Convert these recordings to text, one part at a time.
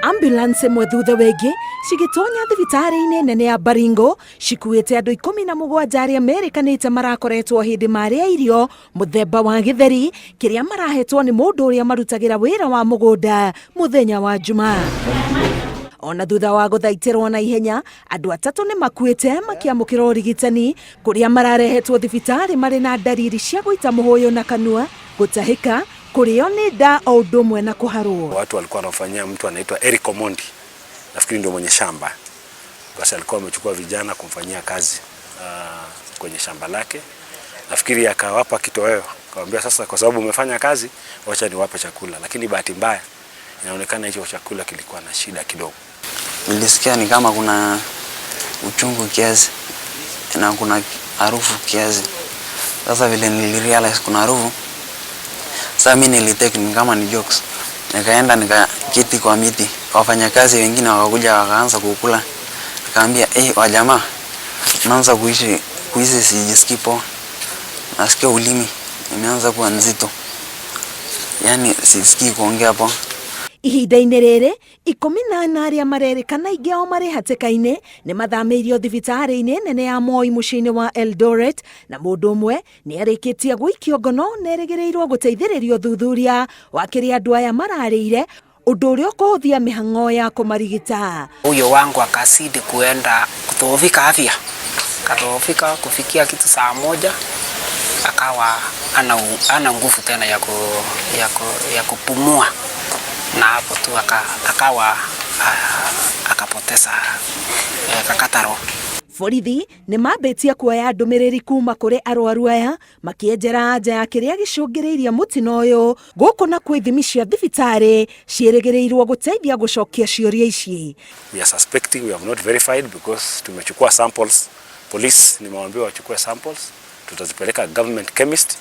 Ambulance ĩmwe thutha wĩngĩ cigĩtonya thibitarĩ-inĩ nene ya Baringo cikuĩte andũ 17 arĩa merĩkanĩte marakoretwo hĩndĩ marĩa irio mũthemba wa gĩtheri kĩrĩa marahetwo nĩ mũndũ ũrĩa marutagĩra wĩra wa mũgũnda mũthenya wa Jumaa. Ona thutha wa gũthaitĩrwo na ihenya, andũ atatũ nĩ makuĩte makĩamũkĩra ũrigitani kũrĩa mararehetwo thibitarĩ marĩ na ndariri cia gũita mũhũyũ na kanua, gũtahĩka, kũrĩo nĩ nda o ũndũ ũmwe na kũharwo. Watu walikuwa wanafanyia mtu anaitwa Eric Omondi, nafikiri ndio mwenye shamba. Basi alikuwa amechukua vijana kumfanyia kazi kwenye shamba lake. Nafikiri akawapa kitoweo, akamwambia sasa, kwa sababu umefanya kazi, wacha niwape chakula. Lakini bahati mbaya inaonekana hicho chakula kilikuwa na shida kidogo. Nilisikia ni kama kuna uchungu kiasi na kuna harufu kiasi. Sasa vile nilirealize kuna harufu, sasa mimi nilitake ni kama ni jokes. Nikaenda nikaketi kwa miti, wafanyakazi wengine wakakuja wakaanza kukula. Nikaambia, wajamaa, naanza kuhisi sijisikii poa. Nasikia ulimi imeanza kuwa nzito. Yaani sisikii kuongea poa. Ihinda-inĩ rĩrĩ 14 arĩa marerĩkana aingĩ ao marĩ hatĩka-inĩ nĩ mathamĩirio thibitarĩ-inĩ nene ya Moi mũciĩ-inĩ wa Eldoret, na mũndũ ũmwe nĩ arĩkĩtie gũikio ngono na erĩgĩrĩirwo gũteithĩrĩrio ũthuthuria wa kĩrĩa andũ aya mararĩire, ũndũ ũrĩa ũkũhũthia mĩhang'o ya kũmarigita. Huyo wangu akazidi kuenda kudhoofika afya, kadhoofika kufikia kitu saa 1 akawa ana nguvu tena ya kupumua, na hapo tu akawa akapoteza kakataro. Borithi nĩ mambĩtie kuoya ndũmĩrĩri kuma kũrĩ arwaru aya makĩenjera nja ya kĩrĩa gĩcũngĩrĩirie mũtino ũyũ. Gũkũ nakuo ithimi cia thibitarĩ ciĩrĩgĩrĩirwo gũteithia gũcokia ciũria ici. We are suspecting, we have not verified because tumechukua samples. Police nimewaambia wachukue samples, tutazipeleka government chemist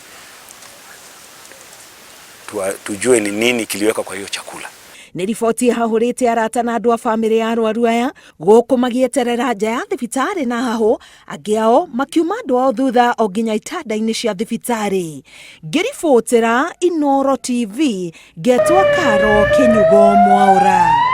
tujue ni nini kiliwekwa kwa hiyo chakula. Nĩ riboti ĩhahũrĩte arata na andũ a bamĩrĩ ya arwaru aya gũkũ magĩeterera nja ya thibitarĩ na hahũ, angĩ ao makiuma andũ ao thutha o nginya itanda-inĩ cia thibitarĩ. Ngĩribotera Inooro TV, ngetwo Karo Kĩnyugo Mwaũra.